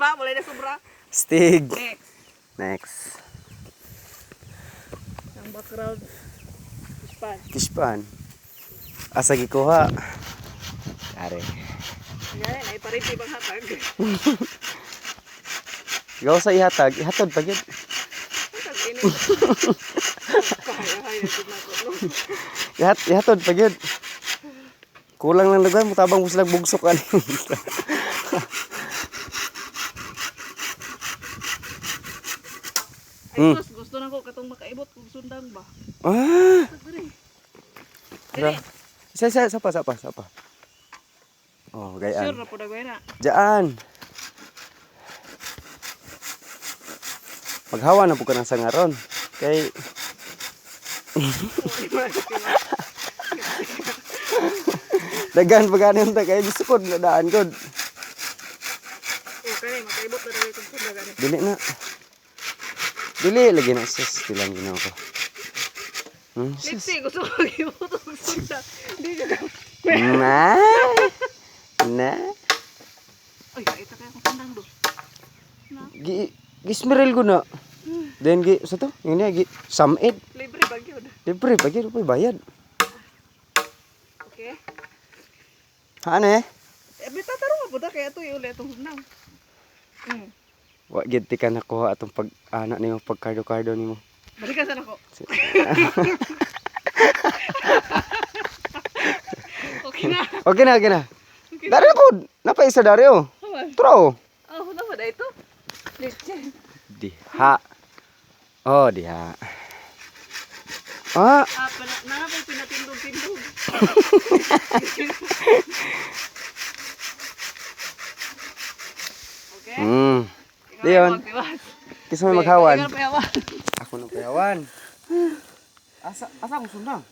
Di ba? Wala na sobra. Stig. Next. Next. Ang background. Ispan. Kispan. Asa gikuha? Are. Yan, ay parin ibang hatag. Gaw sa ihatag, ihatod pa gyud. Hatag ini. Kaya kaya gud na ko, no? Ihatod pa gyud. Kulang lang lugar, mutabang mo sila bugsok ani. Ay, sus, gusto na ko katong makaibot kung sundang ba. Ah! Diri. Ra. Isa isa isa pa, isa pa, isa pa. Oh, Sure gayaan. na po dagway na. Diyan. Maghawa na po ka ng sangaron. Kay dagan pa ganin ta kay gusto ko na daan ko. Oh, kani makaibot na dagway kung sundang ani. Dili na. Dili lagi na sus tilang ginawa ko. Sus. Lipsi, gusto ko mag-ibot og sundang. Di ka. Na. Na. Ay, ito kaya kung sundang do. Gi gismiril ko na. Then gi sa to, yun niya gi samid. Libre ba gyud? Libre pa gyud pa bayad. Okay. Haan eh? Eh, bita tarong po da kaya to iuli atong sundang. Wa gid ti ka nakuha atong pag ana nimo pag kardo-kardo nimo. Balikan sa nako. Okay na. Okay na, okay na. Dari po, napa isa dari oh. Tro. Oh, na ba ito? Leche. Diha. Oh, diha. Ah, Ah, pana, na pa pinatindog-tindog. Okay. Ikaw ay Leon. magtiwas. Kisa may maghawan. Ikaw ay maghawan. Ako nang payawan. Asa asa akong sundang?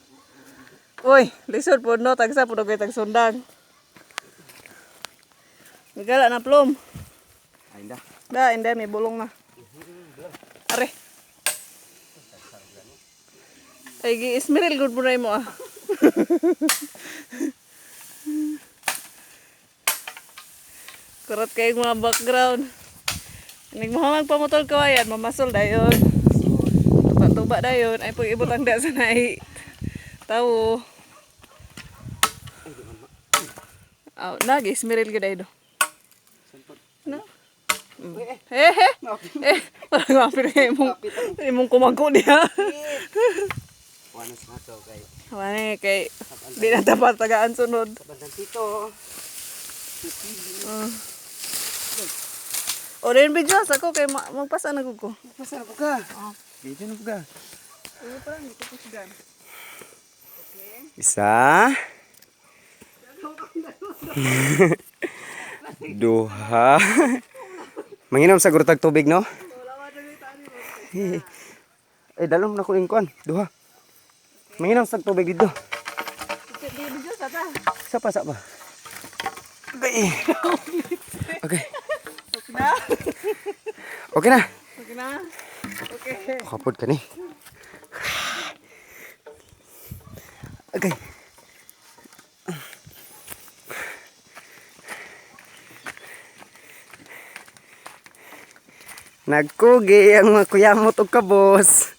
Uy, lisod po no, tagsa po kay tag sundang. Migala na plum. Ay, da. Da, hindi, may bulong na. Are. Ay, gi-ismiril good po na mo ah. Kurot kayong mga background. Inig mo magpamotol kawayan, mamasol dayon. Tuba-tuba dayon. Ay, pag ibutang da sa nai. Tawo. Aw, nag-ismiril gid ay do. No? Eh, eh. Eh, parang mapil nga imong kumago niya. Wanas na to kay. Wala kay di na dapat tagaan sunod. Sa bandang tito. O rin video sa ko kay magpasa na gud ko. Pasa na po ka. Video na po ka. Ano pa lang dito ko sigan. Isa. Duha. Manginom sa gurtag tubig, no? Eh, dalom na ko yung kuan. Duha. Manginom sa tubig dito. Video sa ta. Isa pa, isa pa. Okay. Okay. Okay na. Okay na. Okay na. Okay. Kapod ka ni. Okay. Nagkugi ang mga kuyamot og kabos.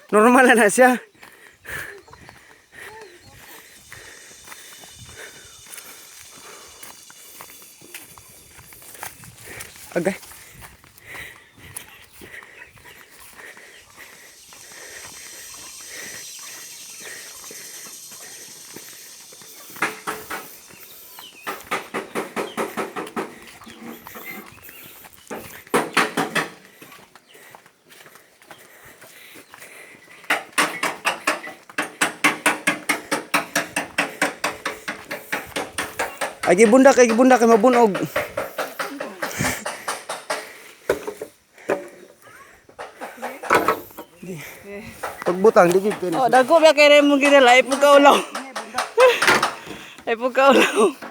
Normal na na siya. Okay. Ay gibundak, ay gibundak kay mabunog. Pagbutang di gid kay Oh, dagko ba kay mong ginala ay pugkaulaw. Ay pugkaulaw.